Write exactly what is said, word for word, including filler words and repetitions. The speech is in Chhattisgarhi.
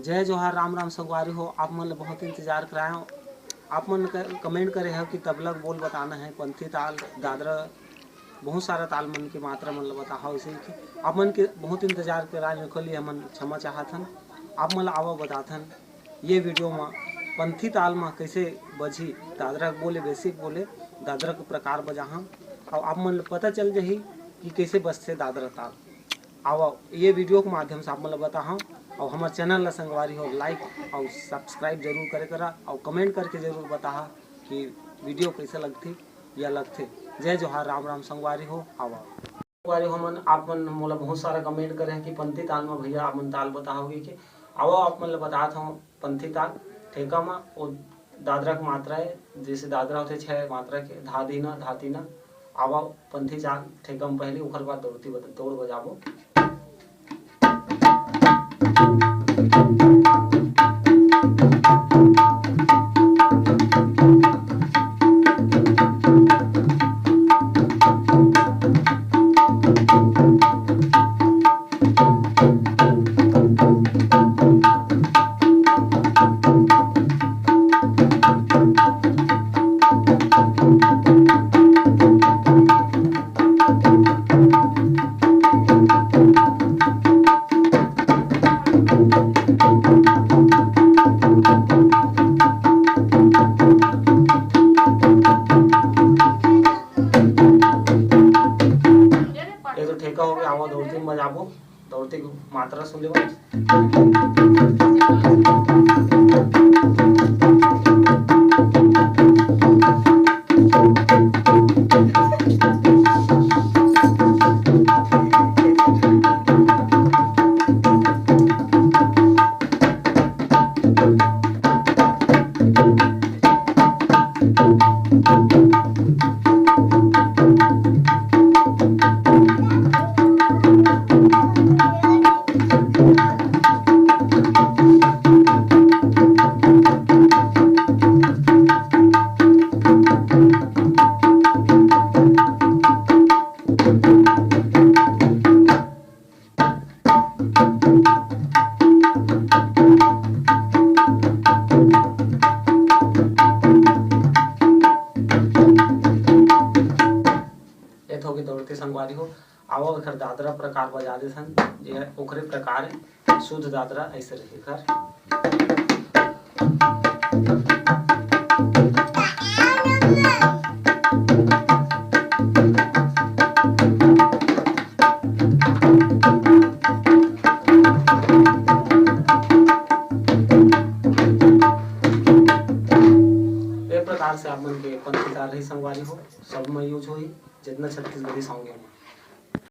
जय जोहार, राम राम संगवारी हो। आप मन ल बहुत इंतजार कराए हो। आप मन क-, comment करे हो कि तबला के बोल बताना है, पंथी ताल, दादरा, बहुत सारा ताल मन के मात्रा मन ल बताहा। इसे कि आप मन के बहुत इंतजार कराए हो, ओकर लिए हमन क्षमा चाहत हन। आप मन ल आवा बताथन ये video म पंथी ताल म कइसे बजही, दादरा के बोले, basic बोले, दादरा के प्रकार बजाहा, अउ आप मन ल पता चल जाही कि कइसे बजथे दादरा ताल। आवा, ये video के माध्यम से आप मन ल बताहा, अउ हमर channel ल संगवारी हो like अउ subscribe जरूर करे करा, अउ comment करके जरूर बताहा कि video कइसे लगथे या लगथे। जय जोहार, राम राम संगवारी हो। आवा संगवारी हो मन, आप मन मोला बहुत सारा comment करे हैं कि पंथी ताल म भैया आप मन ताल बताओगे कि, आवा आप मन ल बतात हूँ पंथी ताल ठेका म। वो दादरा के मात्रा है, जैसे दादरा होथे छह मात्रा के, धा धीना, धा तीना। आवा पंथी ताल ठेका म पहली, ओकर बाद दौड़ती बत-, दौड़ बजाबो। ये तो ठेका हो गया, आवा दौड़ती म बजाबो, दौड़ती के मात्रा सुन लेबो। ये तो होगे दौड़ती संगवारी हो। आवा एखर दादरा प्रकार बजा देथन, जे ओखरे प्रकार है, शुद्ध दादरा ऐसे रही एखर। ये प्रकार से आप मन के पंथी ताल रही संगवारी हो, सब में use होही, जितना छत्तीसगढ़ी song है।